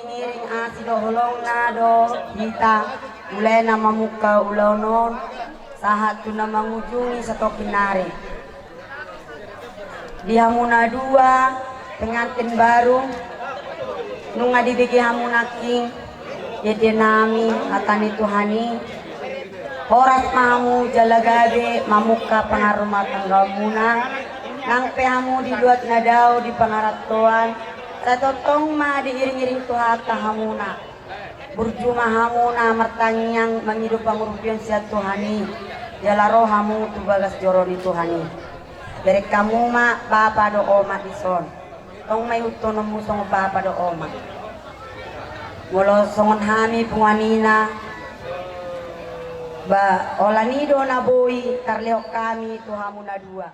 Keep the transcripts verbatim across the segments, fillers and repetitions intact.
Iring asi dohot holongna do hita mulai na mamungka ulaon on sahat tu na mangujungi satongkin nari. Di hamu na dua pengantin baru, nunga dibege hamu nangkin ende nami hata ni Tuhan i. Horas ma hamu jala gabe mamungka pangarrumatanggaonmuna. Nang pe hamu di luat na dao di pangarantoan, sai tongtong ma diiringiring Tuhanta hamuna. Burju ma hamuna martangiang mangido pangurupion sian Tuhan i, jala ro hamu tu bagas joro ni Tuhan i. Bereng hamu ma bapa dohot omak dison. Tong ma ihuthononmu songon bapa dohot omak. Molo songon hami punguan ina, ba holan i do na boi tarlehon hami tu hamu na dua.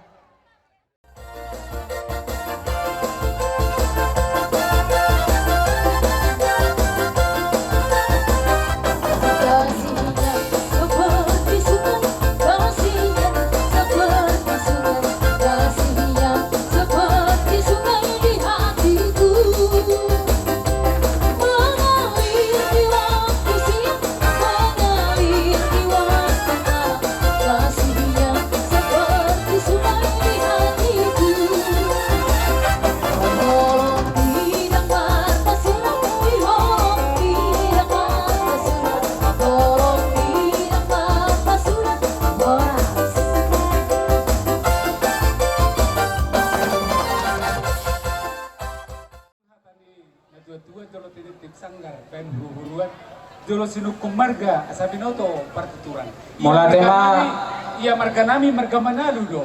Hata ni natuatua jolo tinitip sanggar, baen huruhuruan jolo sinungkun marga asa binoto partuturan. Mauliate ma. Ia marga nami marga Manalu do.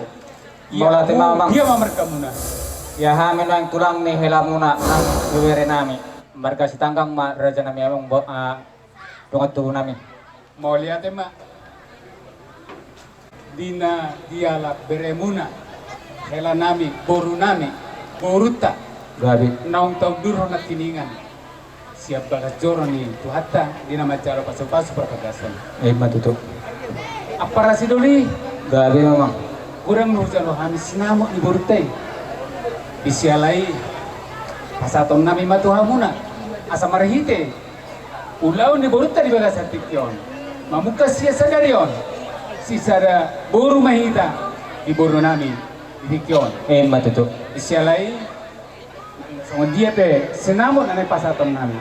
Mauliate ma amang. Ia ma margamuna. Ia hami nuaeng tulang ni helamuna nang ibebere nami marga Sitanggang ma raja nami amang dongan tubu nami. Mauliate ma. Di na dialap beremuna, hela nami, boru nami, borunta. Gabe. Naung taundurhon nangkiningan sian bagas joro ni Tuhanta di na manjalo pasupasu parbagason. Ima tutu. Ampara sidoli. Gabe ma amang. Godang do hujalo hami sinamot ni borunta i. Di siala i pasahaton nami ma tu hamuna asa marhite ulaon ni borunta di bagasan tingki on, mamungka sian sadari on, sisada boru ma hita di boru nami di tingki on. Ima tutu. Di siala i songon dia pe sinamot na naeng pasahaton nami.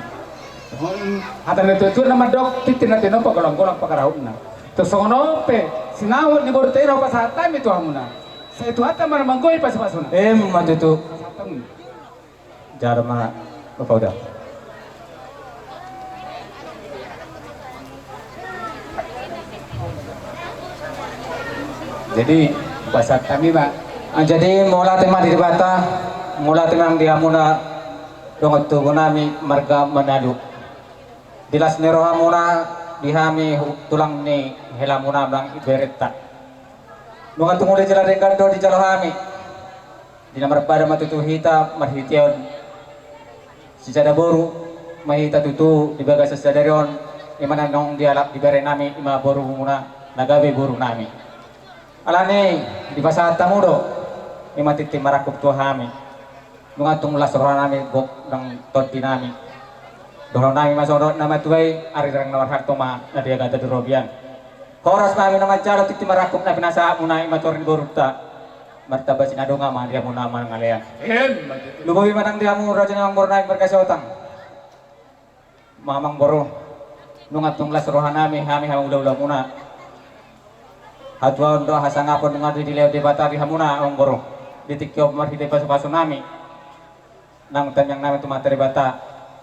Hata ni natuatua na mandok, tintin na tinopa, golanggolang pangarahutna. Tung songon on pe sinamot ni borunta i na hupasahat hami tu hamuna. Sai Tuhanta ma na manggohi pasupasuna. Ima tutu. Pasahaton. Jalo ma bapa uda. Jadi pasahat hami ma. Ah, jadi mauliate ma di Debata, mauliate ma di hamuna dongan tubu nami marga Manalu. Di las ni rohamuna di hami tulang ni helamuna nang ibeberenta. Nunga tung uli jala denggan do dijalo hami. Di na marpadan ma tutu hita marhiteon sisada boru ma hita tutu di bagasan sadari on, ima na naung dialap di bere nami ima borumuna na gabe boru nami. Alani i dipasahat hamu do ima tintin marangkup tu hami. Nunga tung las roha nami gok nang tondi nami. Dohonon nami ma songon na matua i, ari rang na marhalto ma na diagatan di robean. Horas ma hami na manjalo tintin marangkup na pinasahatmuna ima toru ni borunta. Martamba sinadongan ma di hamu na mangalean. Lumobi ma nang di hamu raja ni amangboru nami marga Siotang. Amangboru, nunga tung las roha nami hami hami ulaula muna. Hatuaon dohot hasangapon nunga dilehon Debata di hamuna amangboru. Di tingki on marhite pasupasu nami. Nang tangiang nami tu Amanta Debata,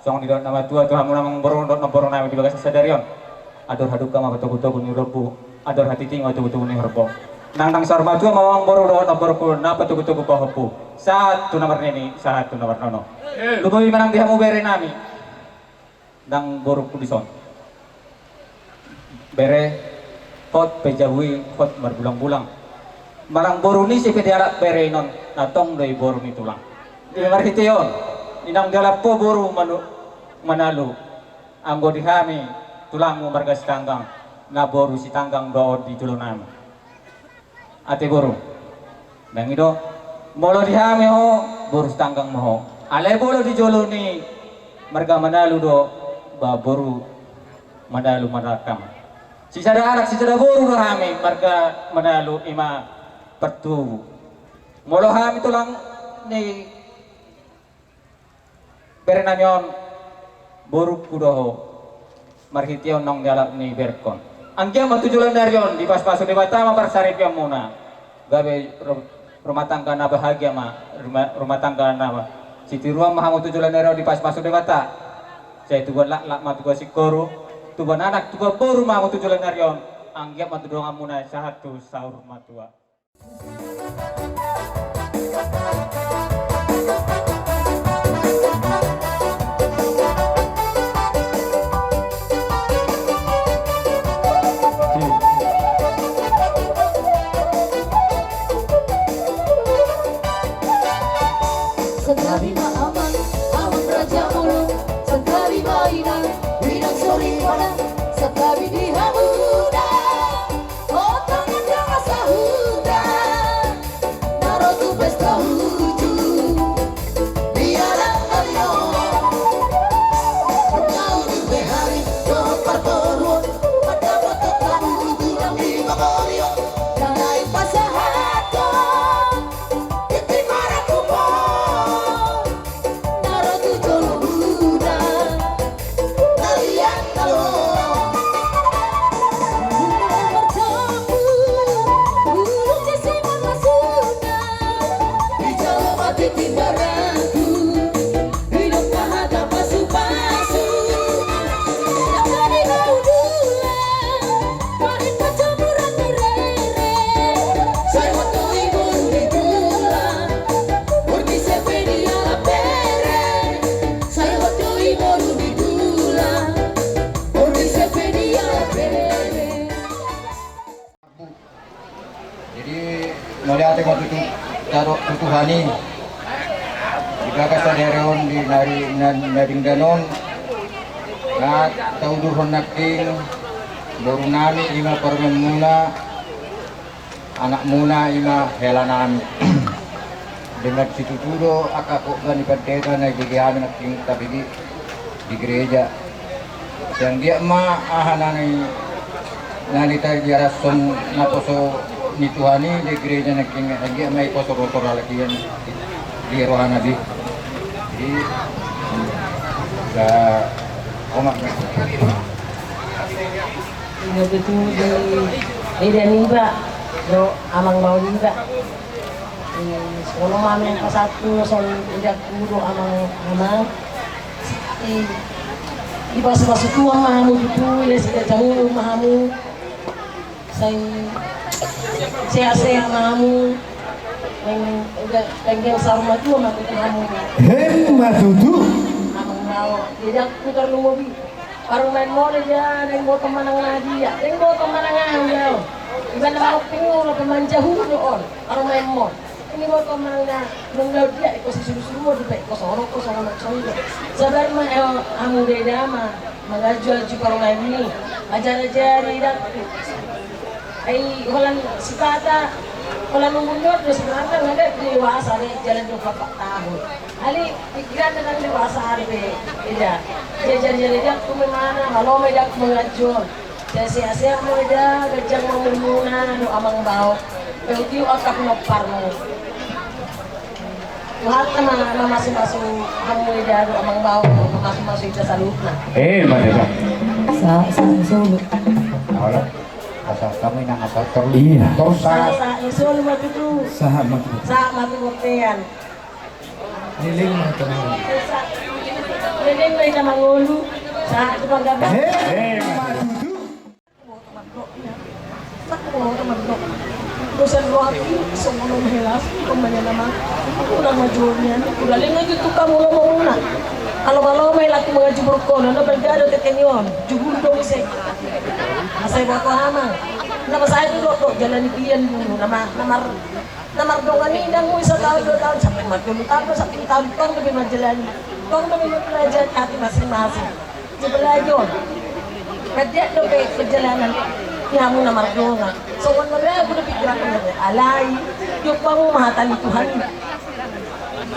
songon nidok na matua tu hamuna amangboru dohot namboru nami di bagasan sadari on. Andor hadungka ma patogutogu ni lombu, andor hatiti ma patogutogu ni horbo. Nang nang saur matua ma amangboru dohot namboru na patogutogu pahompu, sahat tu na marnini sahat tu na marnono. Lumobi ma nang di hamu bere nami. Nang borungku dison. Bere, hot pe jabu i hot marbulangbulang. Manang boru ni ise pe dialap bere i non na tong do i boru ni tulang. Di marhite on i naung dialap ho boru Manu-, Manalu, anggo di hami tulangmu marga Sitanggang, na boru Sitanggang do on di jolo nami. Ate boru. Nang i do, molo di hami ho boru Sitanggang ma ho. Alai molo di jolo ni Marga Manalu do, ba, boru Manalu mangalangka. Sisada anak, sisada boru do hami, marga Manalu ima partubu. Molo hami tulang ni bere nami on, borungku do ho, marhite on naung dialap ni berengkon. Anggiat ma tu joloan ni ari on, dipasupasu Debata ma parsaripeonmuna. Gabe ru-, rumah tangga na bahagia ma, rumah, rumah tangga na sitiruon ma hamu tu joloan ni ari on, dipasupasu Debata. Sai tubuan laklak ma, tubuan singkoru, tubuan anak, tubuan boru ma hamu tu joloan ni ari on. Anggiat ma tu donganmuna sahat tu saur matua. Santabi ma amang, amang raja bolon, santabi ma inang, inang soripada, santabi di hamuna. Otak nang sahuta, na ro tu pesta uju. Biar angkali on, bergaul di behari, dohot parboruon, mardapot tamu tulang di pangolion. Na naeng pasahathon, inti marangkup on. Na ro tu joloan muna, na liat na lo. Marjabu, bulu jesi marmasuna. Dijalo ma tintin barantu, didok ma hata pasupasu. Angka di bahu dula, bahen pajamuran ni rere. Sai hot do i boru ni tulang. Borngin sian pe dialap bere, sai hot do i boru ni tulang. Borngin sian pe dialap bere. Jadi, mauliate ma tutu, tadok tu Tuhan i. Di bagas sadari on di nari na, na denggan on. Na tauduhon nangkin, boru nami ima parumaenmuna. Anakmuna ima hela nami. Dengan situtu do angka khotbah ni pandita na dibege hami nangkin tabege di gereja. Sai anggiat ma aha na ni, na nitagiarashon naposo ni Tuhan i di gereja nangkin, anggiat ma diposo do halak i di rohana be. Jadi, sa, omak. Ina tutu di eda niba dohot amang bao niba. Eh, songon on ma amang pasahathu, songon edangku dohot amang, amang. Eh, dipasupasu Tuhan ma hamu tutu, dilehon sigajamu ma hamu. Sai sehat-sehat ma hamu. Naeng, naeng saur matua ma tutu hamu. Emma tutu. Amang bao, edangku tarlumobi. Parumaenmon eda, naeng botom manang na dia, naeng botom manang aha dia on. Ibana manang pinggol, apa manjahu do on, parumaenmon. Naeng botom manang na, nang dia, iko si suru-suru, di pe iko sono, iko sono, sono. Sabar ma, eh, hamu eda ma, mangajuaju parumaenmi, ajar-ajari, dan. Ai, holan sipata, holan umur do sebenarnya, nggak ada dewasa, ada jalan dua puluh empat tahun. Alai, pikiran dengan dewasa ada be, eda. Jadi, jadi, jadi, eda, aku memana, malo ma eda, aku mangajuon. Jadi, sehat-sehat ma eda, ganjang ma umurmuna, dohot amang bao. Pe utiu angka pinomparmu. Tuhan ma, ma masu-masu hamu eda, dohot amang bao, ma masu-masu eda saluhutna. Eh, ma eda. Sa, sa, solo. Olo. Asa kami nang apa terus. Iya. Terus sa, sa, solo ma tutu. Sahat ma tutu. Sahat ma tutu bontean. Leleng ma hita mangolu. Leleng ma hita mangolu. Sahat tu panggabean. Eh, eh, ma tutu. Dosa rohaki, songon on helas, pemanya nama. Ulang majual nian, ulang leleng itu tukang ulang manguna. Kalau, kalau main aku mengaji berkona, na bergado tekenion, jubur dong se. Asai buat lama. Nama saya tu dok, dok, jalan pian dulu, nama, nama Na mardongan i ndang mui sataon dua taon, sampe martolu taon do, sampe tolu taon do be manjalani. Tong do be mempelajari hati masing-masing. Jadi belajar. Kerja do be perjalanan ni hamu na mardongan. Songon na lagu do pikiran hamu. Alai, jumpa hamu ma hata ni Tuhan.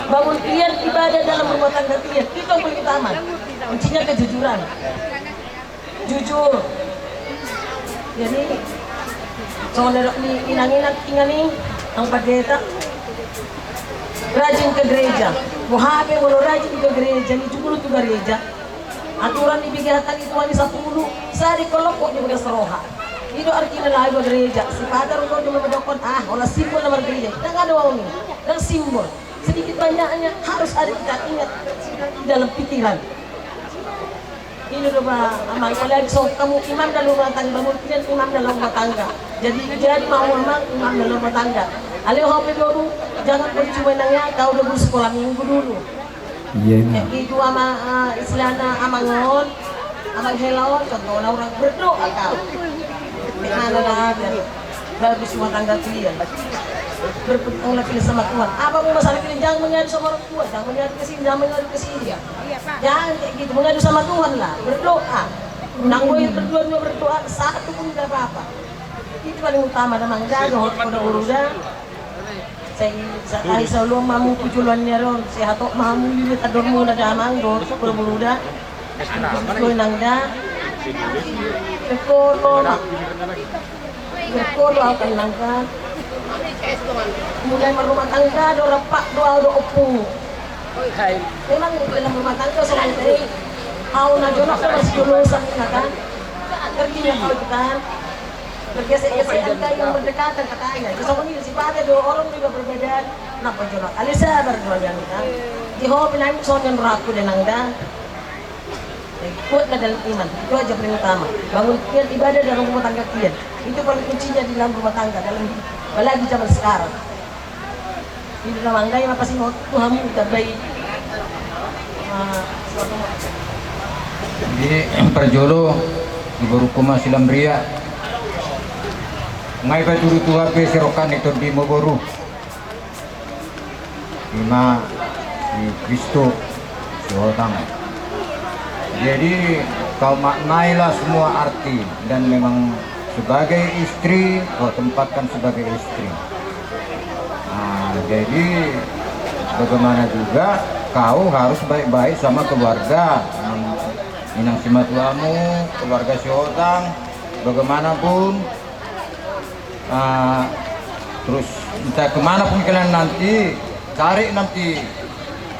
Bangun pian ibadah dalam rumah tangga pian. Itu yang paling utama. Kuncinya kejujuran. Jujur. Jadi, songon na didok ni inang-inang, inang i, nang pandita, rajin ke gereja. Boha pe molo rajin ke gereja, ni jumolo tu gareja, aturan ni bege hata ni Tuhan i sampulu, sada ingkon lompok di bagas roha. I do artina laho iba gareja. Sipata ro do jumolo mandokkon, ah, holan simbol na margareja. Ndang adong i, ndang simbol. Sedikit banyaknya harus ada kita ingat di dalam pikiran. I do ba, amang, apalagi songon hamu imam dalam rumah tangga, mungkin imam dalam rumah tangga. Jadi, jadi ma hamu, amang, imam dalam rumah tangga. Alai ho pe boru, jangan percuma inang ya, kau udah guru sekolah minggu dulu. Iya, Imam. Kayak gitu ama, eh, istilahna amang on, amang hela on, contohna orang berdoa kau. Di mana ada bagus rumah tangga kalian. Berpegang lagi sama Tuhan. Apa mau masalah kalian, jangan mengadu sama orang tua, jangan mengadu ke sini, jangan mengadu ke sini. Jangan kayak gitu, mengadu sama Tuhan lah, berdoa. Nang boleh berdua-dua berdoa, satu pun tidak apa-apa. Itu paling utama, damang da, dohot boru da. Sai, sa-, ai saulon ma hamu tu joloan ni ari on, sai hatop ma hamu lilitan dohormuna damang dohot boru da. Dohot inang da. Ingkon do, ingkon do au kan inang da. Mulai marrumah tangga do rap do au dohot ompu. Memang dalam rumah tangga songon i, au na jonok do masijolosan inang da. Ngerti nggak kau itu kan? Bergeser-geseran kan, yang berdekatan katanya. Itu sama ini, sipata do orang juga berbeda. Kenapa jorok? Alai sabar dua jam kan. Di ho pe nang songon rohangku da inang da. Eh, kuatlah dalam iman. Itu aja paling utama. Bangun kian ibadah dalam rumah tangga kian. Itu paling kuncinya di dalam rumah tangga, dalam hidup. Apalagi zaman sekarang. Di dalam anggai apa sih mau Tuhan minta baik. Ah, jadi parjolo di boruku ma si Lamria. Nunga iba turu tua pe si rokan itu di mo boru. Ima si Kristo. Sihotang. Jadi, kau maknailah semua arti dan memang sebagai istri, kau tempatkan sebagai istri. Nah, jadi bagaimana juga kau harus baik-baik sama keluarga, inang simatuamu, keluarga sihotang, bagaimanapun. Ah, terus entah kemana pun kalian nanti, cari nanti,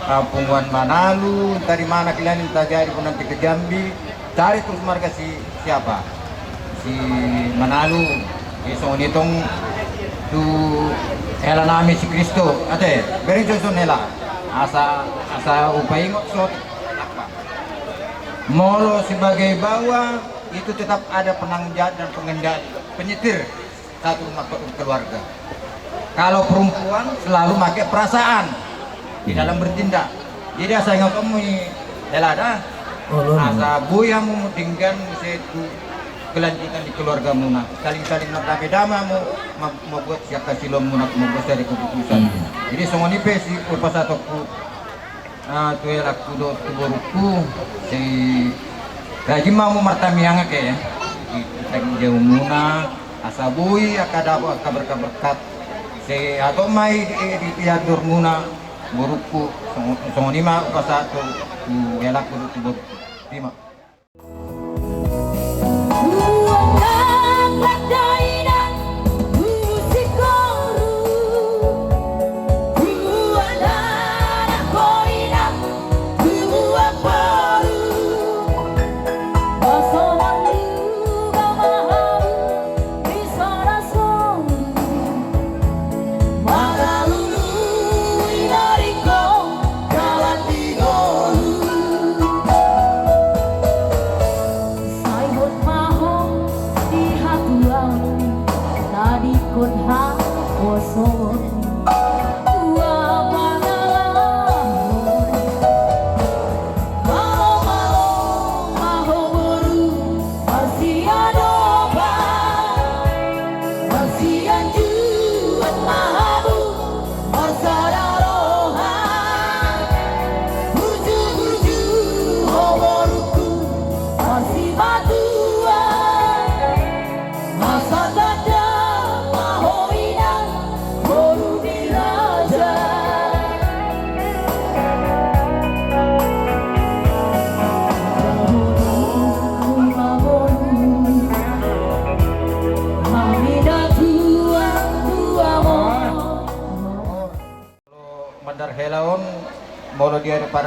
ah, punguan Manalu, entah di mana kalian, entah jadi pun nanti ke Jambi, cari terus marga si siapa? Si Manalu. Jadi songon i tong tu hela nami si Kristo, ate, bereng susun hela. Asa, asa hupaingot so, apa? Molo sebagai baoa, itu tetap ada penanggung jawab dan pengendali, penyetir satu rumah ke-, keluarga. Kalau perempuan selalu pakai perasaan di dalam bertindak. Jadi asa ingot hamu i hela da. Asa boi hamu denggan muse tu kelanjutan di keluargamuna. Saling-saling mardame-dame hamu, ma-, mambuat sian hasilonmuna, mambuat sada keputusan. Jadi songon i pe si hupasahatku. Ah, tu helangku dohot tu borungku, sai rajin ma hamu martangiang ate, ya. Di, di, di jaumuna, asa boi angka dapot angka berkat-berkat. Sai hatop ma i di, di, di andormuna, borungku, songon, songon i ma hupasahat tu, tu helangku dohot tu borungku. Terima.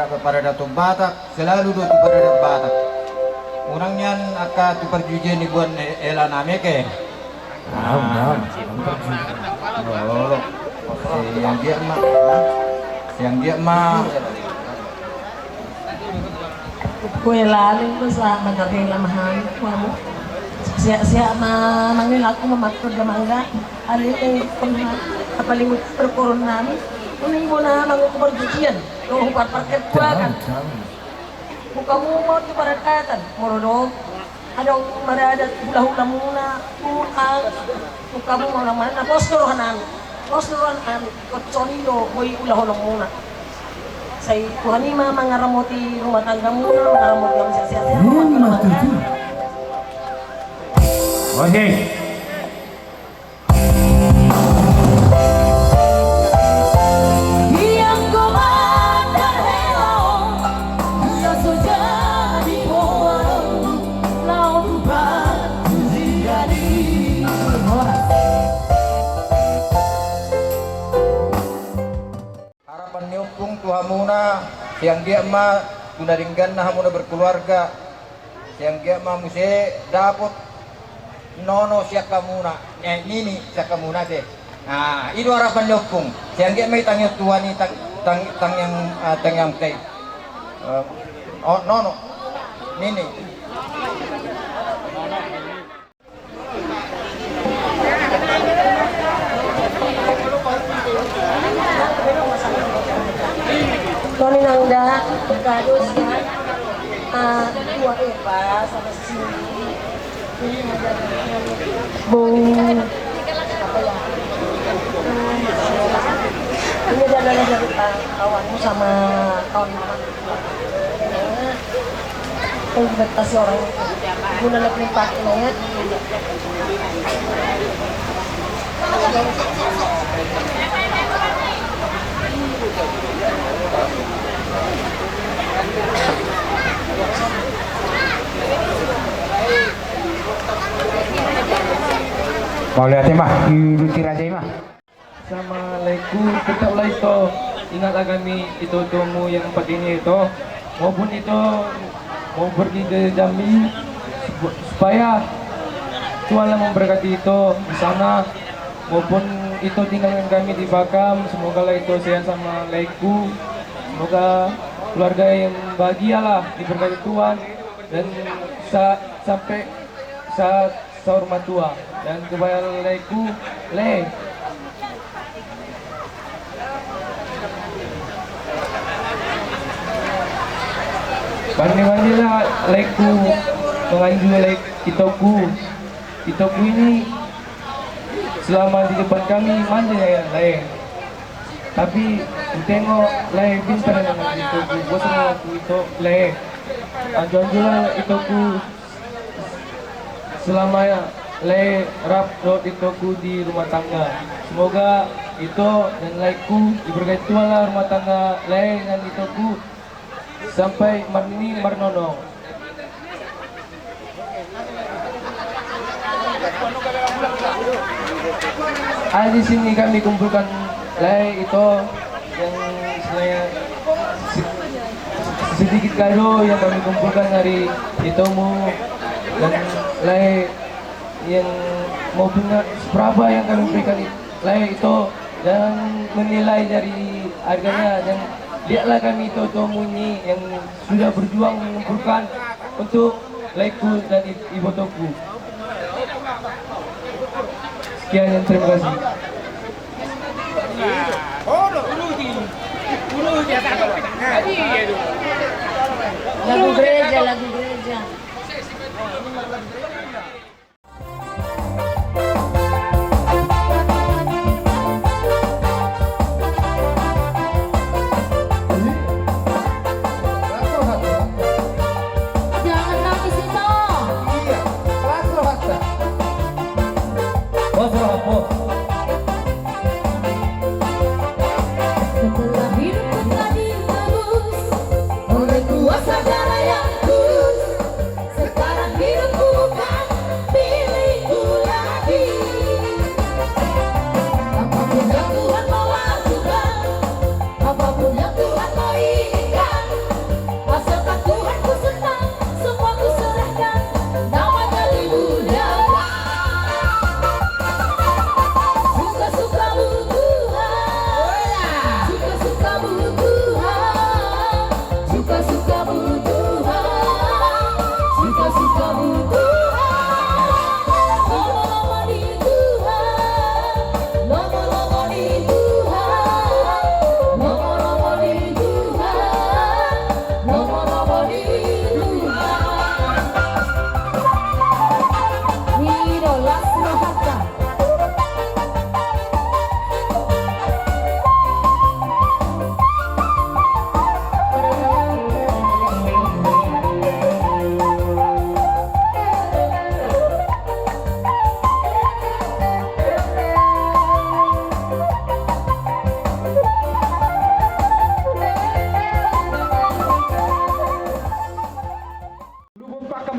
Paradaton Batak, selalu do tu paradaton Batak. Unang nian angka tu parjujian ni boan hela nami, oke? Naung, naung. Olo. Sian dia ma. Sian dia ma. Kue laling tu sama dari lama hami kamu. Siap-siap ma mangilaku mamakai dia mangga. Ali, eh, pernah apa lima perkoron nami. Ini bona mangukur perjujian. Tuh, parkir kuakan. Buka mumot tu parakatan, moro do. Adong maradat hulahula muna, buka. Buka mumot na mana, pos do roha nami. Pos do roha nami. Koconi do, boi hulahula muna. Sai Tuhan i ma mangaramoti rumah tangga muna, mangaramoti am sehat-sehat. Oke. Harapan ni ompung tu hamuna, sai anggiat ma tu na dengganna hamuna berkeluarga, sai anggiat ma muse dapot nono sian hamuna, eh, nini sian hamuna te. Nah, i do harapan ni ompung, sai anggiat ma i tangiang Tuhan i tang, tang, tangiang, ah, tangiang kai. Eh, oh, nono, nini. Toni nang da, gados ya. Ah, dua Eva sama si Cindy. Bung. Apa ya? Ini adalah dari, ah, kawanmu sama kawan mama. Investasi orang itu guna lebih pakai ya. Mauliate ma, iuduti raja i ma. Sama laeku, tetaplah ito, ingatlah kami, ito-itomu yang empat ini ito, maupun ito mau pergi ke Jambi, sup-, supaya Tuhanlah memberkati ito di sana, maupun ito tinggalkan kami di Batam, semogalah ito sehat sama laeku, semoga keluarga yang bahagialah, diberkati Tuhan, dan sa-, sampai saat saur matua, dan kepada laeku, lae. Mandi-mandilah laeku, manganju lae, itoku. Itoku ini selama di depan kami mandi ya, lae. Tapi hutengok lae pintar nang itoku, bos nang ito, lae. Anju-anjulah itoku. Selama lae rap dohot itoku di rumah tangga. Semoga ito dan laeku diberkati Tuhanlah rumah tangga lae dan itoku sampai marnini marnono. Ah, di sini kami kumpulkan lae ito yang istilahnya se-, sedikit kado yang kami kumpulkan dari itomu dan lae yang mau punya seberapa yang kami berikan i-, lae ito, jangan menilai dari harganya, dan lihatlah kami ito-itomu ini yang sudah berjuang mengumpulkan untuk laeku dan i-, ibotoku. Sekian dan terima kasih. Lagu gereja, lagu gereja. Jangan nangis, Ito. Iya, keras rohata. Bos roha, bos. Setelah hidupku telah ditebus oleh kuasa darah yang tulus, sekarang hidupku bukan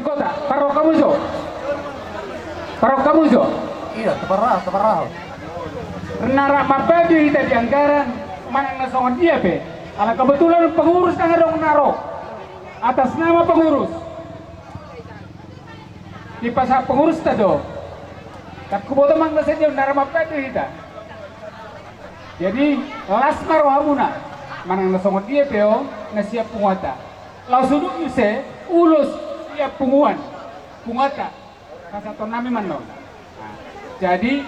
Kota, parroha hamu jo. Parroha hamu jo. Iya, taparroha, taparroha. Na rap mambahen do hita di anggaran, manang na songon dia pe. Ala kebetulan pengurus ndang adong na ro. Atas nama pengurus. Dipasahat pengurus ta do. Ndang huboto manang na sadia, na rap mambahen do hita. Jadi, las ma rohamuna. Manang na songon dia pe on, na sian punguanta. Laos hudok muse, ulos sian punguan. Punguanta. Pasahaton nami ma annon. Nah, jadi,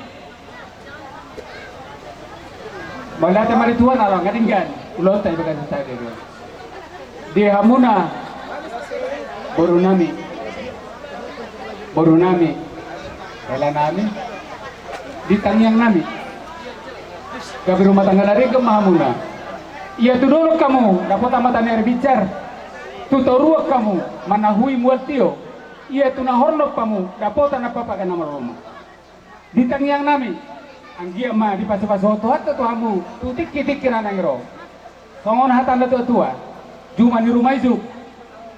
mauliate ma di Tuhan ala nga denggan ulaonta di bagasan sadari on. Di hamuna, boru nami, boru nami, hela nami, di tangiang nami. Gabe rumah tangga na denggan ma hamuna. Ia tu dolok hamu, dapotan mata ni air binsar. Tu toruan hamu, manahui mual tio. Ia tu na hornop hamu, dapotan na papaga na marloma. Di tangiang nami, anggiat ma dipasupasu Tuhanta tu hamu, tu tingki-tingki na naeng ro. Songon hata ni natua-tua, juma ni ruma ijuk,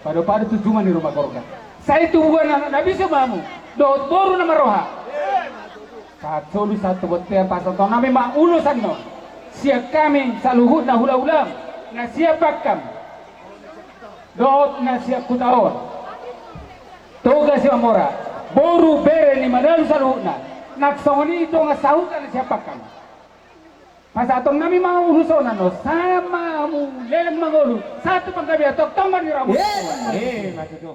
pado-pado tu juma ni ruma gorga. Sai tubuan anak na bisuk ma hamu, dohot boru na marroha. Sahat solu sahat tu bontean, pasahaton nami ma ulos annon. Sian hami saluhutna hula-hulam, na sian Bakkam. Dohot na sian huta on. Toga Simamora, boru bere ni Manalu saluhutna, nang songon i dongan sahuta na sian Bakkam. Pasahaton nami ma ulos on annon, sahat ma hamu leleng mangolu, sahat tu panggabean, tongtong ma di rambu. Eh, ma tutu.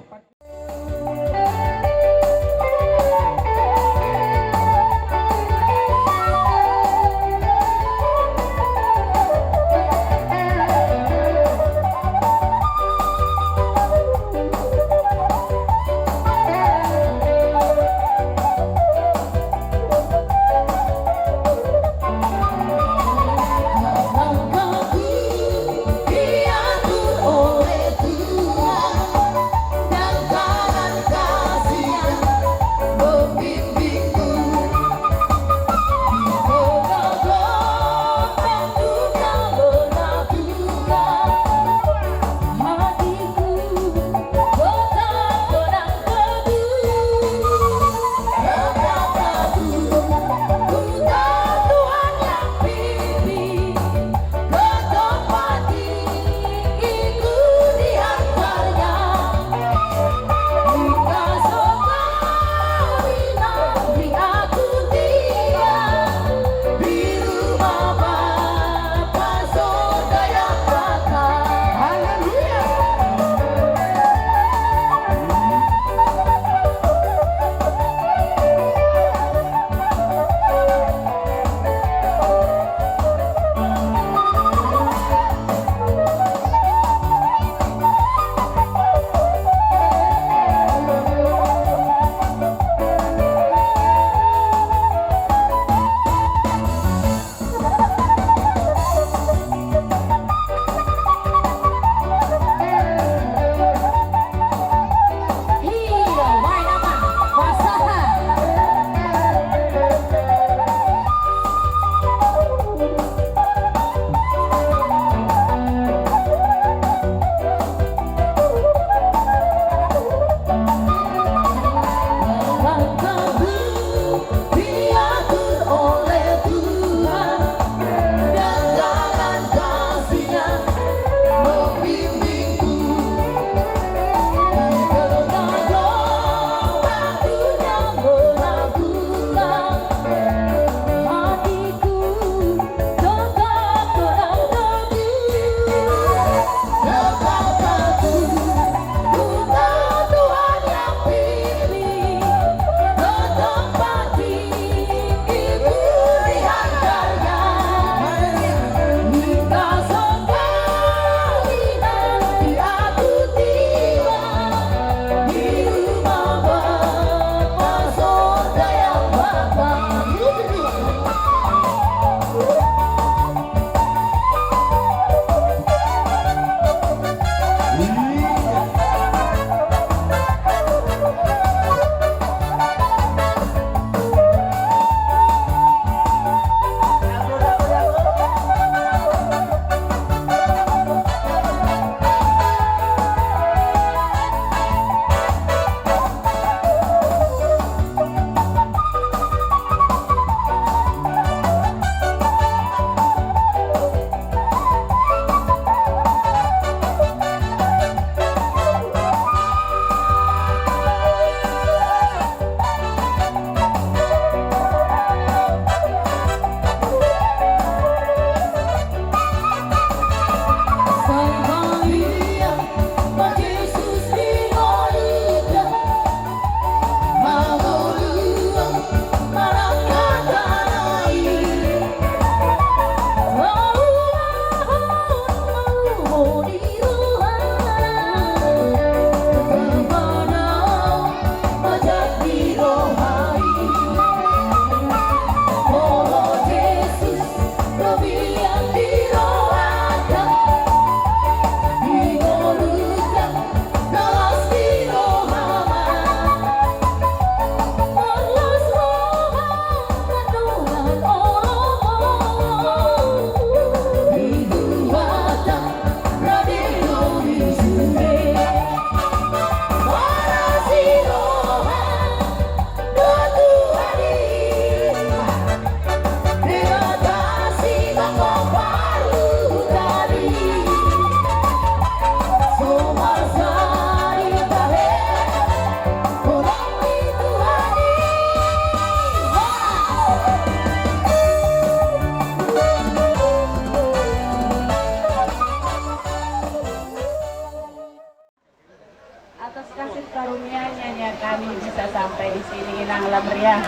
Akhirnya kami bisa sampai di sini, Inang Lamriah.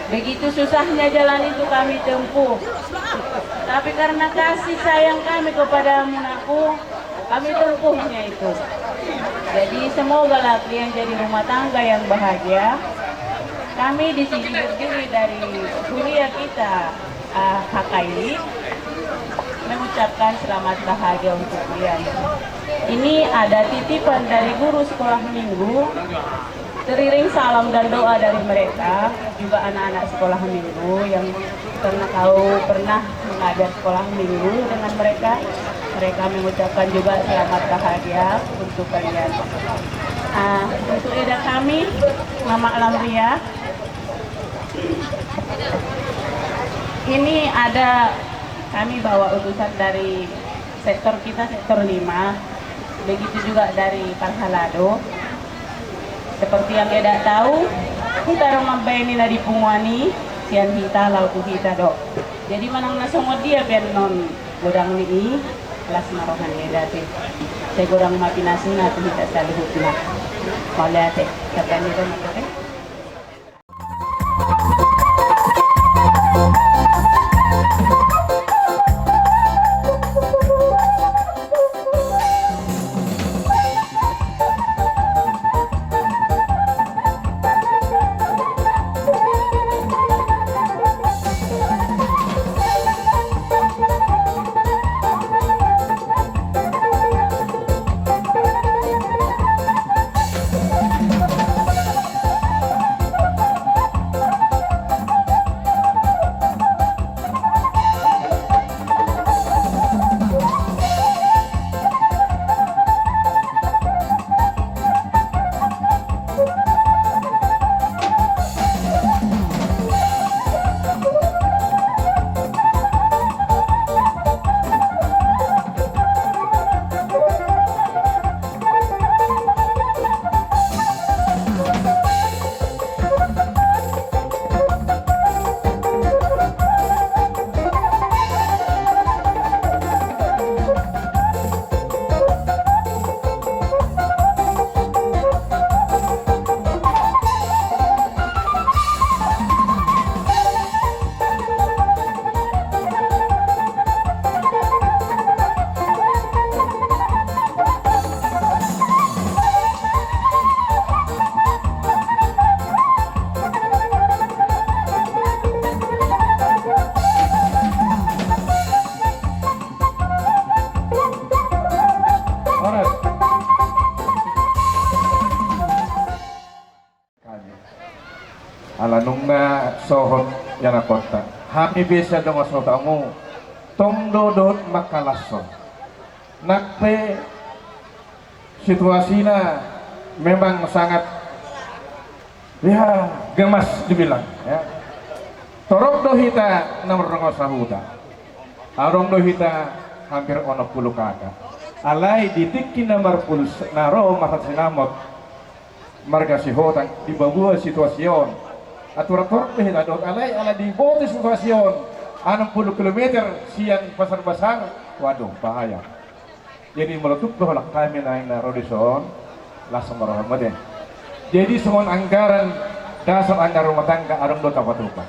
Begitu susahnya jalan itu kami tempuh. Tapi karena kasih sayang kami kepadamu, Nakku, kami tempuhnya itu. Jadi, semogalah kalian jadi rumah tangga yang bahagia. Kami di sini berdiri dari huria kita, ah, H K I, mengucapkan selamat bahagia untuk kalian. Ini ada titipan dari guru sekolah minggu, teriring salam dan doa dari mereka, juga anak-anak sekolah minggu yang, karena kau pernah mengajar sekolah minggu dengan mereka, mereka mengucapkan juga selamat bahagia untuk kalian. Ah, untuk eda kami, Mamak Lamriah, ini ada, kami bawa utusan dari sektor kita, sektor lima. Begitu juga dari Parhalado. Seperti yang eda tahu, hita do mambaen na di punguan i, sian hita laho tu hita do. Jadi manang na songon dia pe annon godang ni i, las ma roha ni eda ate. Sai godang ma pinasuna tu hita saluhutna. Mauliate, tagan ni do mauliate. Ala nunga sohot ianakhonta, hami pe sian dongan sahuta hamu, tong do dohot mangkalashon. Nang pe situasina memang sangat, ya, gemas dibilang, ya. Torop do hita na mardongan sahuta. Adong do hita hampir onom pulu K K. Alai di tingki na marpulsa na ro marhasinamot marga Sihotang di bagasan situasi on. Aturan torop do hita dohot, alai ala diboto situasi on, onom pulu kilometer sian Pasar Besar, waduh, bahaya. Jadi molo tung dohot hami na ro dison, las ma roha muse. Jadi songon anggaran dasar anggaran rumah tangga adong do tapatupa.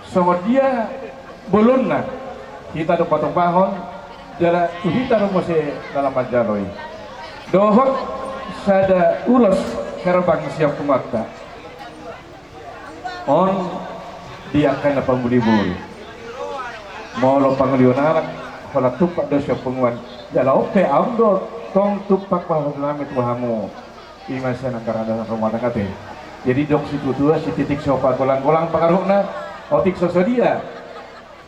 Songon dia bolonna hita do patupahon, jala tu hita do muse dalan manjalo i. Dohot sada ulos herbang sian punguanta. On di angka na pamuli boru. Molo pangolion anak, holan tumpak do sian punguan. Jala on pe ahu do tong tumpak pasahaton nami tu hamu. Ima sian anggaran dasar rumah tangga pe. Jadi didok situatua, sititik so pagolang-golang pangarahutna, otik so sadia.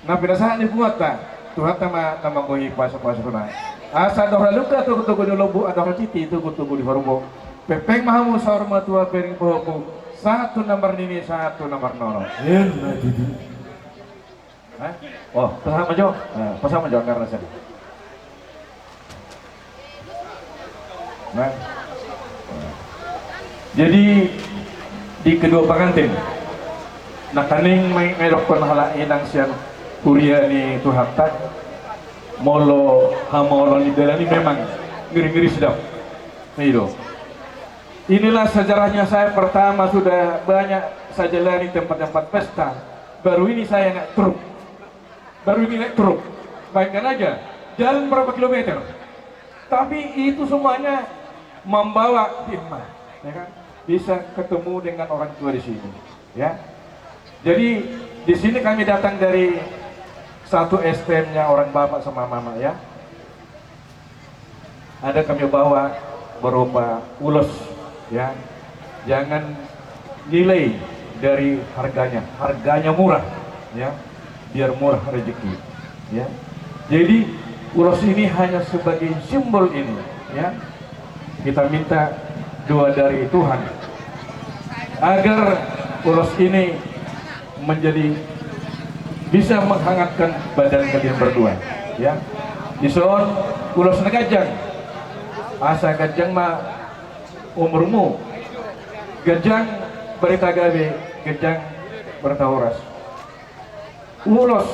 Na pinasahat ni punguanta, Tuhanta ma na manggohi pasu-pasuna. Asa andor halumpang togu-togu di lombu, andor hatiti togu-togu di horbo. Pengpeng ma hamu saur matua, pairing pahompu, sahat tu na marnini, sahat tu na marnono. Emma tutu. Hah? Oh, pasahat ma jo. Nah, pasahat ma jo anggaran na sian. Nah. Jadi di kedua pengantin, nangkaning ma i didokkon halak inang sian huria ni Tuhanta, molo hamaolon ni dalan i memang ngeri-ngeri sedap. I do. Inilah sejarahnya saya pertama sudah banyak saya jalani tempat-tempat pesta. Baru ini saya naik truk. Baru ini naik truk. Bayangkan aja, jalan berapa kilometer. Tapi itu semuanya membawa hikmah, ya kan? Bisa ketemu dengan orang tua di sini, ya. Jadi di sini kami datang dari satu S T M-nya orang bapak sama mama, ya. Ada kami bawa berupa ulos, ya. Jangan nilai dari harganya, harganya murah, ya. Biar murah rezeki, ya. Jadi ulos ini hanya sebagai simbol ini, ya. Kita minta doa dari Tuhan agar ulos ini menjadi bisa menghangatkan badan kalian berdua, ya. Dison ulos na ganjang, asa ganjang ma umurmu, ganjang barita gabe, ganjang barita horas. Ulos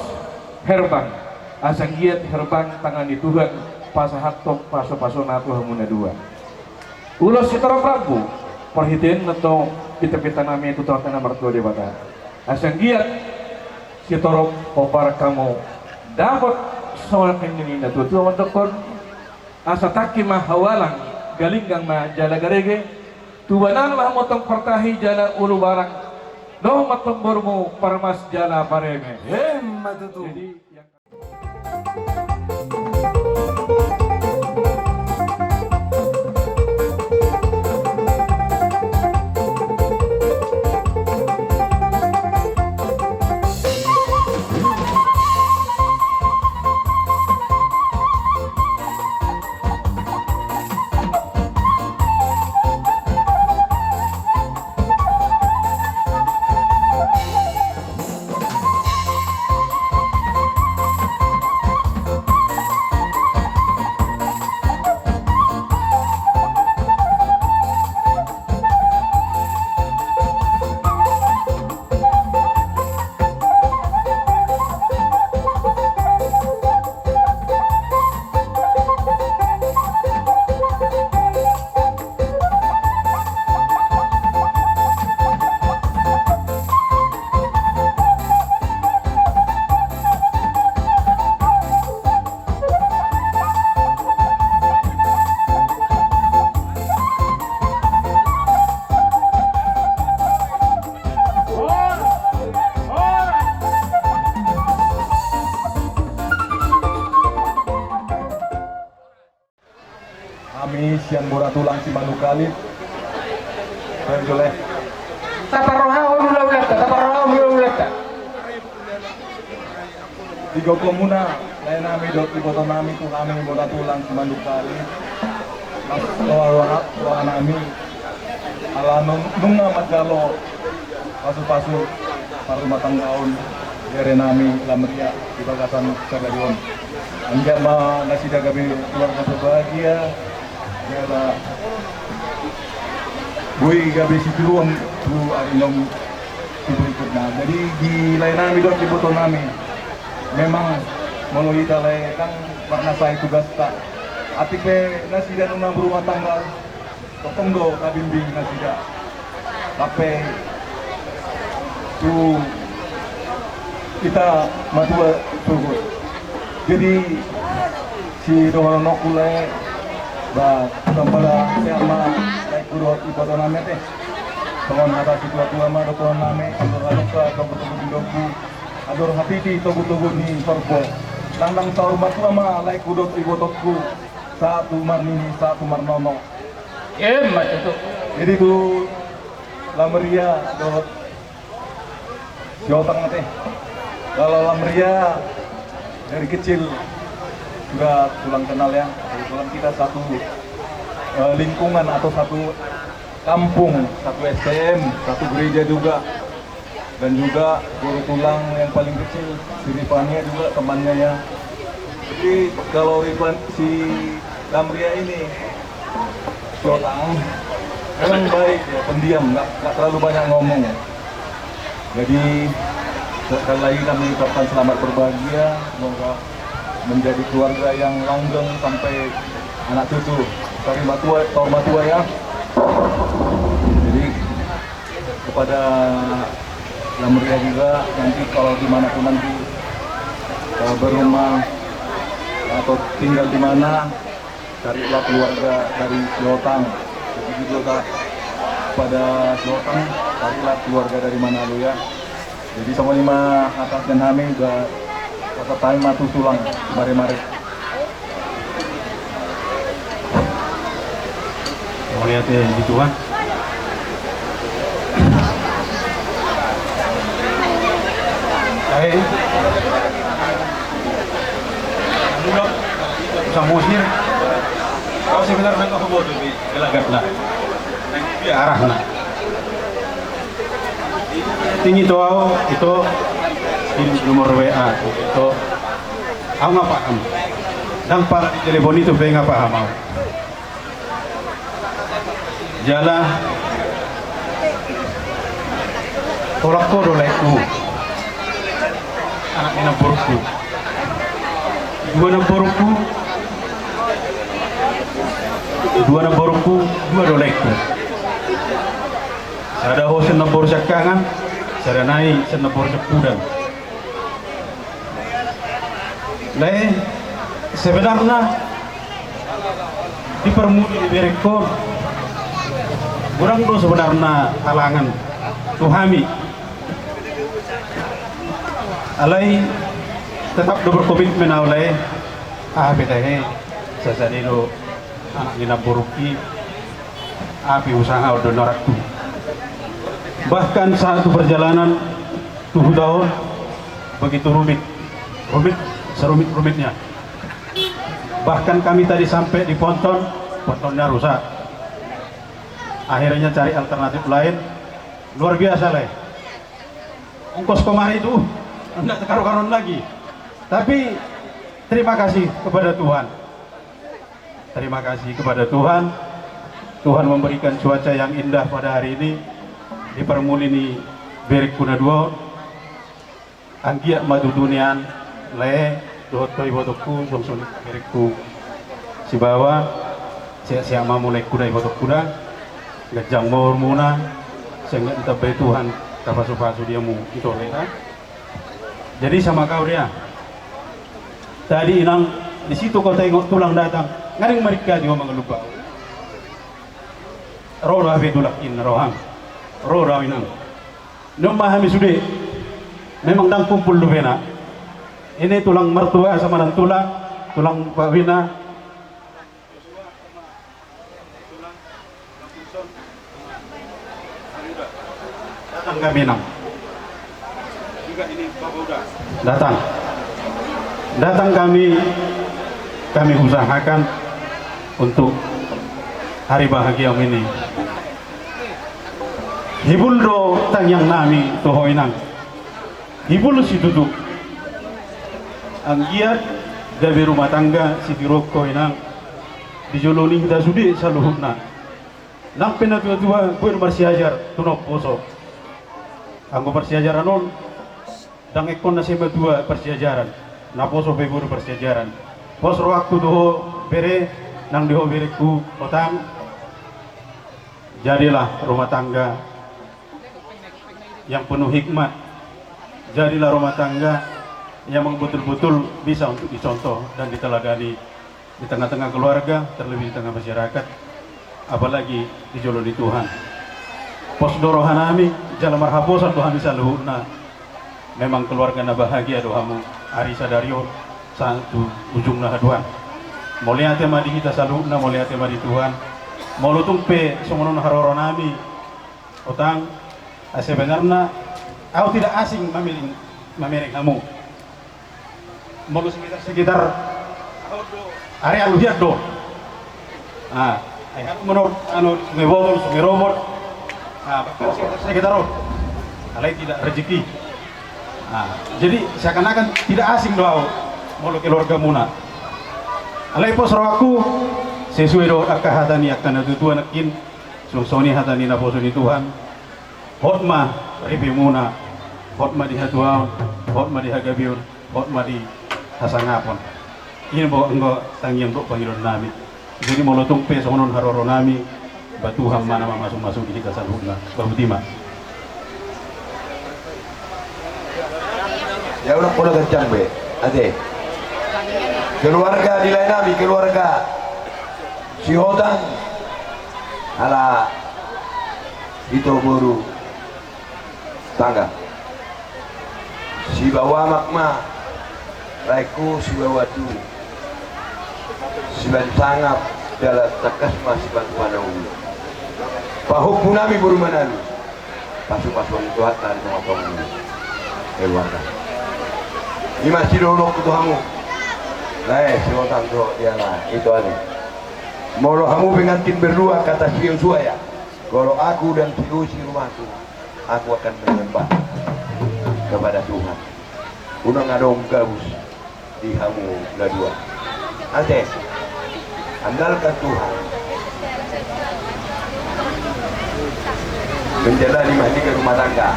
herbang, asa giat herbang tangan ni Tuhan pasahathon pasu-pasuna tu hamu na dua. Ulos sitorop rambu, parhitean na tong pinta-pinta nami tu Tuhanta na martua Debata. Asa giat sitorop pomparan hamu, dapot songon na nidok ni na tua-tua mandokkon, asa tangki ma hau alang, galinggang ma jala garege, tubanan ma hamu tong partahi jala ulubarang, dohot ma tong borumuna parmas jala pareme. Emma tutu. Jadi, yang Hami sian bona tulang Simanduk Alit. Berjoleh. Taparrohahon ulaulanta, taparrohahon ulaulanta. Digokhon muna lae nami dohot iboto nami tu hami bona tulang Simanduk Alit. Mas roha-roha nami. Ala nung, nunga manjalo pasu-pasu parrumatanggaon bere nami Lamria di bagasan sadari on. Anggiat ma nasida gabe keluarga berbahagia, jala boi gabe sitiruon tu ari naung tu berikutna. Jadi di lae nami dohot iboto nami, memang molo hita lae kan marnasai tugasta. Atik pe nasida nunga berumah tangga, tongtong do tabimbing nasida sampe tu hita matua sogot. Jadi sidohononku lae, ba, tambah sehat ma laengku dohot iboto nami ate. Songon hata situa-tua ma dohonon nami, andor halumpang togu-togu ni lombu, andor hatiti togu-togu ni sorbo. Nang nang saur matua ma laengku dohot ibotongku, sahat tu marnini, sahat tu marnono. Emma tutu. Jadi tu Lamria dohot si Otang ate. Kalau Lamria dari kecil sudah tulang kenal ya. Kebetulan kita satu, eh, lingkungan atau satu kampung, satu S T M, satu gereja juga. Dan juga guru tulang yang paling kecil, si Rifania juga temannya ya. Jadi kalau Rifan, si Lamria ini, si Otang, memang baik ya, pendiam, nggak, nggak terlalu banyak ngomong. Jadi sekali lagi kami ucapkan selamat berbahagia, semoga menjadi keluarga yang langgeng sampai anak cucu. Saur matua, saur matua ya. Pada La Meriah juga, nanti kalau di mana pun nanti, eh, berumah atau tinggal di mana, carilah keluarga dari Sihotang. Jadi juga pada Sihotang, carilah keluarga dari Manado ya. Jadi songon i ma hata sian hami, udah kata time ma tu tulang, mari-mari. Mauliate di Tuhan. Baik. Samosir. Kau sebenarnya kau bodoh di gelagatna. Dia arahna. Tinggi tu au, ito, di nomor W A, ito. Au nga paham. Ndang pala di telepon ito pe nga paham au. Jala tolak ho do laengku. Anak ni namborungku. Dua namborungku. Dua namborungku, dua do laengku. Sada ho sian namboru siangkangan, sada nai sian namboru siampudan. Lae, sebenarna di parmuli ni berengkon, godang do sebenarna halangan tu hami. Alai tetap do berkomitmen au lae, aha pe tahe, sasada do anak ni namborungki, aha pe usaha on do na rangku. Bahkan saat tu perjalanan tu huta on, begitu rumit, rumit, serumit-rumitnya. Bahkan kami tadi sampai di Ponton, Pontonna rusak. Akhirnya cari alternatif lain, luar biasa lae. Ongkos kemari tu, nggak karu-karuan lagi. Tapi terima kasih kepada Tuhan. Terima kasih kepada Tuhan. Tuhan memberikan cuaca yang indah pada hari ini di parmuli ni berengku na dua on. Anggiat ma tutu nian lae, dohot ho ibotongku, songon i berengku Sibawa, sehat-sehat ma mulaengku da ibotongku da, ganjang ma umurmuna, sehingga ditambai Tuhan, tapasu-pasu dia mu ito lae da. Jadi sama kau dia. Tadi inang di situ kau tengok tulang datang, nga dang maringkati ho mangalumba. Ro do hape tulang inna rohang. Ro do inang. Nunga hami sude. Memang dang kumpul dope na. Ini tulang martua sama nang tulang, tulang pawina. Datang kami, Nang. Datang. Datang kami, kami usahakan untuk hari bahagiamu ini. Hibul do tangiang nami tu ho, Inang. Hibul situtu. Anggiat gabe rumah tangga sitiruon ho, Inang. Di jolo ni hita sude saluhutna. Nang pe na tua-tua, boi marsiajar tu na umposo. Anggo parsiajaran on, dang ingkon na sai matua parsiajaran, na poso pe boi do parsiajaran. Pos rohangku tu ho bere, nang di ho berengku Otang. Jadilah rumah tangga yang penuh hikmat. Jadilah rumah tangga yang memang betul-betul bisa untuk dicontoh dan diteladani di tengah-tengah keluarga, terlebih di tengah masyarakat, apalagi di jolo ni Tuhan. Pos do rohanami, jala marhaposan do hami saluhutna. Memang keluarga na bahagia do hamu, ari sadari on sahat tu ujungna haduan. Mauliate ma di hita saluhutna, mauliate ma di Tuhan. Molo tung pe songon on haroronami, Otang, ah, sebenarna au tidak asing mamereng, mamereng hamu. Molo sekitar, sekitar area Luhian do. Ah, ai hamu menurut anu, Sungai Botol, Sungai Robot. Ah, bahkan sekitar, sekitar on. Alai tidak rezeki. Ah, jadi seakan-akan tidak asing do au molo keluargamuna. Alai pos rohangku, sesuai do angka hata ni angka na tua-tua nangkin, songon i hata ni naposo ni Tuhan. Hot ma ripemuna, hot ma di hatuaon, hot ma di hagabeon, hot ma di hasangapon. I ma anggo tangiang dohot pangidoannami. Jadi molo tung pe songon on haroronami, ba Tuhan ma na mamasu-masu di hita saluhutna. Ba boti ma. Ya, unang pola ganjang be. Ate. Keluarga di lae nami, keluarga Sihotang. Ala ito boru tangga. Sibawa amak ma laengku, sibawa tu sibaen sangap, jala tangkas ma sibaen panauli. Pahompu nami boru Manalu. Pasu-pasuan ni Tuhanta di tonga-tonga ni keluarga. I ma sidohononku tu hamu. Lae, Sihotang dohot ia na ito ale. Molo hamu pengantin berdua, kata si Yosua ya, kalau aku dan si Usi rumahku, aku akan menyembah kepada Tuhan. Unang adong gabus di hamu na dua. Ate, andalkan Tuhan. Menjalani mahligai rumah tangga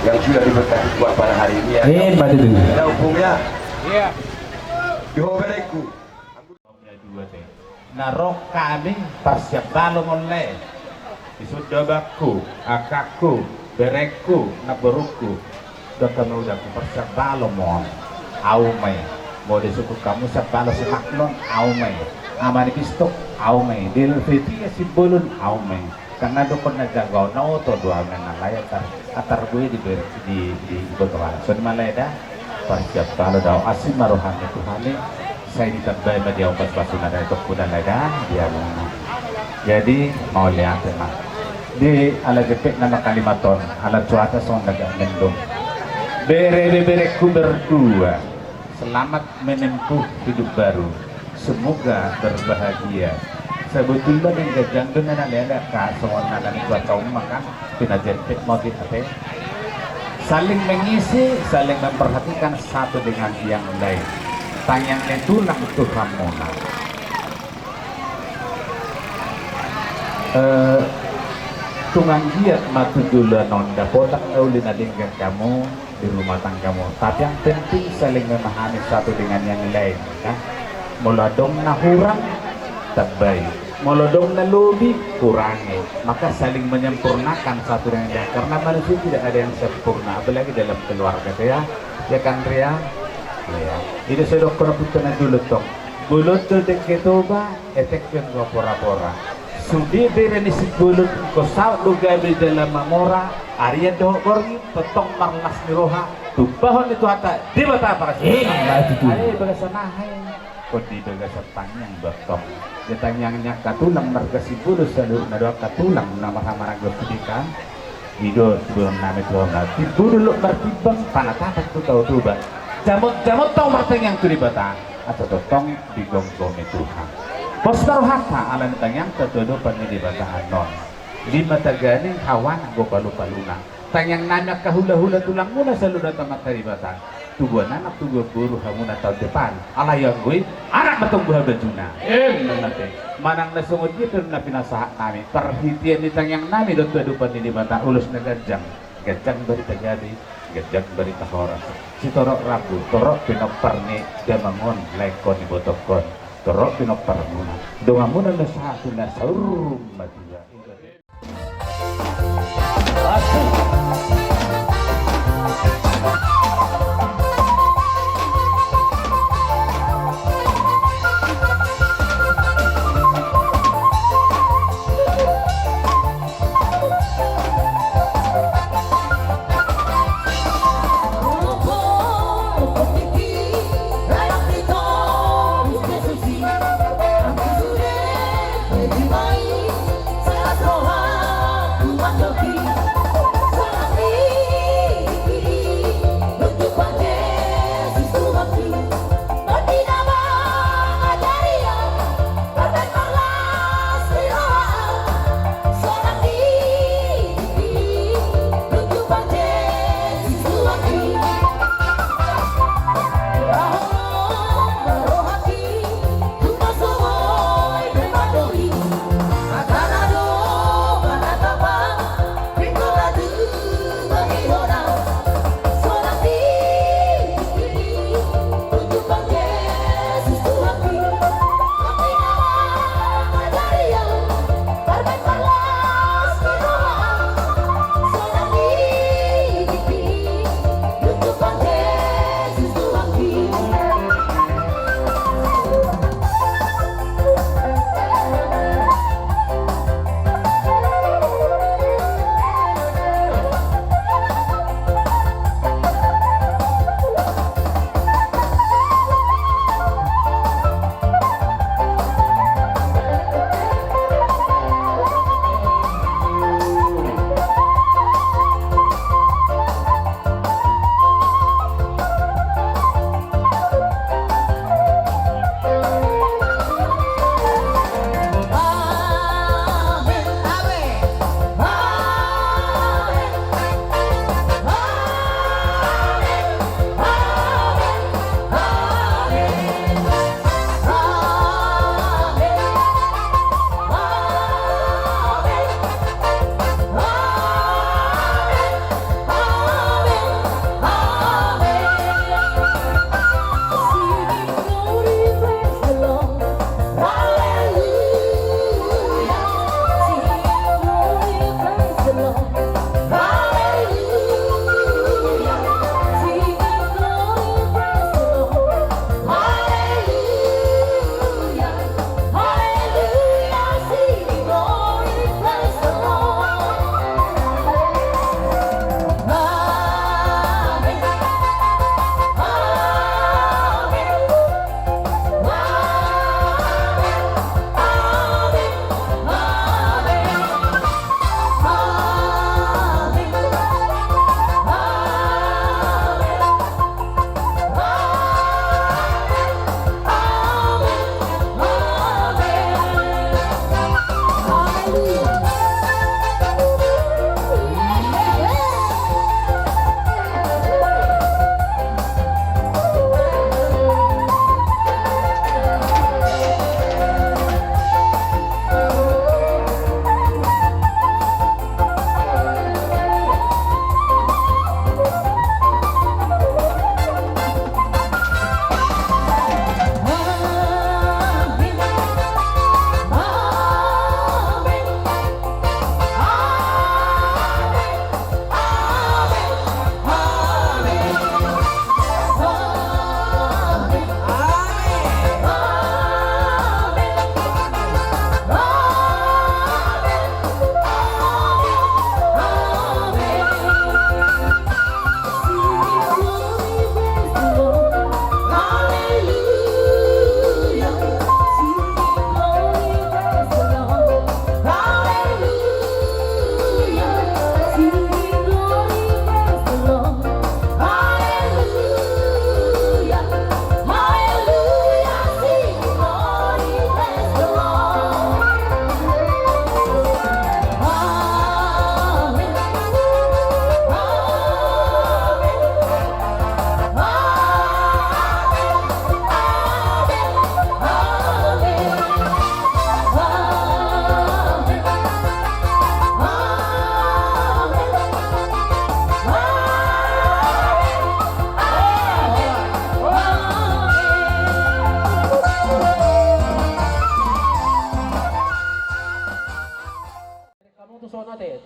yang sudah diberkati Tuhan pada hari ini, ya. Eh, maju dulu. Ada hukumnya. Iya. Di ho berengku. Na ro hami parsiap balom on lae. Dison do abangku, angkangku, berengku, namborungku dohot hami udangku, parsiap balom on. Au ma i. Molo disungkun hamu siap balom si Maknon, au ma i. Ama ni Pistok, au ma i. Di Helvetia Simbolon, au ma i. Kan na dohonon na jago, na oto do au na lae, antar, antar bue di ber-, di, di boto halak. Songon i ma lae da. Parsiap balom do au, asi ma roham tu hami. Sai ditambai ma di au pasu-pasu na dai tongkuda lae da, di au. Jadi mauliate ma. Di ala jempek nama kalimat on, ala cuaca songon na agak mendung. Bere, beberengku berdua, selamat menempuh hidup baru. Semoga berbahagia. Sebetulna denggan jando na nalelak ka songon na nani cuaca on ma kan. Pinajentek ma di ate. Saling mengisi, saling memperhatikan satu dengan yang lain. Tangiang ni tulang tu hamuna. Eh, tung anggiat ma tu joloan on dapotan na uli na denggan hamu di rumah tanggamu. Tapi yang penting saling memahami satu dengan yang lain, kan? Molo adong na hurang, tambai. Molo adong na lobi, kurangi. Maka saling menyempurnakan satu dengan yang lain. Karena manusia tidak ada yang sempurna, apalagi dalam keluarga, ya. Ya kan, Ria? Iya. Jadi, saya dohonon tu na jolo tong. Bolon do dengke Toba, etek pe anggo pora-pora. Sude bere ni Simbolon, anggo saut do gabe jala mamora, arian dohot borngin, tongtong marlas ni roha, tumpahon ni Tuhanta Debata parasian. Eh, maju tutu. Ae, bagasan aha i? Kon di bagasan tangiang do tong. Di tangiang ni angka tulang marga Simbolon saluhutna do angka tulang na marhaha maranggi on sude kan. I do siboan nami tu hamuna. Timbo do lot martimbang, panatapan tu Tao Toba. Jamot-jamot tong martangiang tu Debata. Asa tongtong digomgomi Tuhan. Pos ma rohanta ala ni tangiangta tu adopan ni Debata annon. Lima taganing hawana anggo palu-paluna. Tangiang nami angka hula-hula tulangmuna saluhutna tu Amanta Debata. Tubuan anak tubuan boru hamuna taon depan. Alai anggo i anak ma tong buha bajuna. Emma tutu. Manang na songon dia pe na pinasahat nami. Parhitean ni tangiang nami dohot tu adopan ni Debata ulos na ganjang. Ganjang barita gabe, ganjang barita horas. Sitorop rambu, torop pinompar ni damang on, laengkon, ibotongkon, torop pinomparmuna. Donganmuna na sahat tu na saur matua.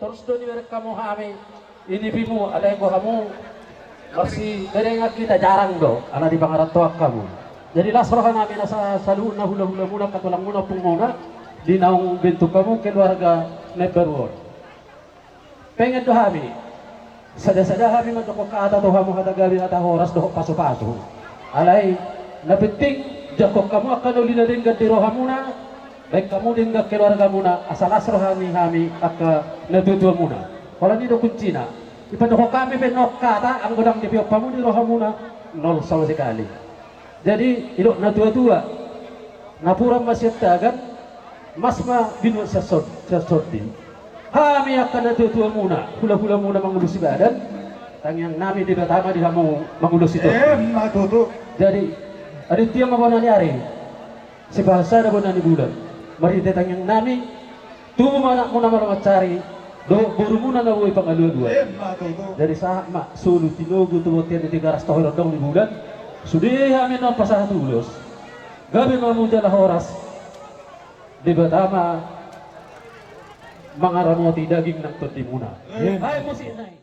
Torus do nibereng hamu hami, i nipimu, alai anggo hamu marsiberengan hita jarang do, ala dipangarantoan hamu. Jadi las roha nami na sa-, saluhutna hula-hulamuna, angka tulangmuna, ompungmuna, di naung bentuk hamu keluarga na imbaru on. Pengen do hami, sada-sada hami mandokkon hata tu hamu, hata gabe, hata horas dohot pasu-pasu. Alai na penting, jangkon hamu angka na uli na denggan di rohamuna, baen hamu denggan keluargamuna, asa las roha ni hami angka natuatuamuna. Holan i do kuncina. Dipandokkon hami pe nol hata, anggo ndang dipeop hamu di rohamuna, nol sama sekali. Jadi, didok na tua-tua, napuran ma sian tagan, mas ma binuat sian son-, sian sondi. Hami angka natuatuamuna, hula-hulamuna mangulosi badan, tangiang nami Debata ma di hamu mangulosi tondi. Emma tutu. Jadi, adong tiang ma bona ni ari, sipahasada bona ni bulan. Marhite tangiang nami, tubu ma anakmuna malo mansari, dohot borumuna na boi pangalualuan. Emma tutu. Jadi sahat ma solu tinogu tu bontean ni Tigaras, tohor dong ni bulan. Sude hami na pasahat ulos. Gabe ma hamu jala horas. Debata ma mangaramoti daging nang tondimuna. Emma. Ai musik nai.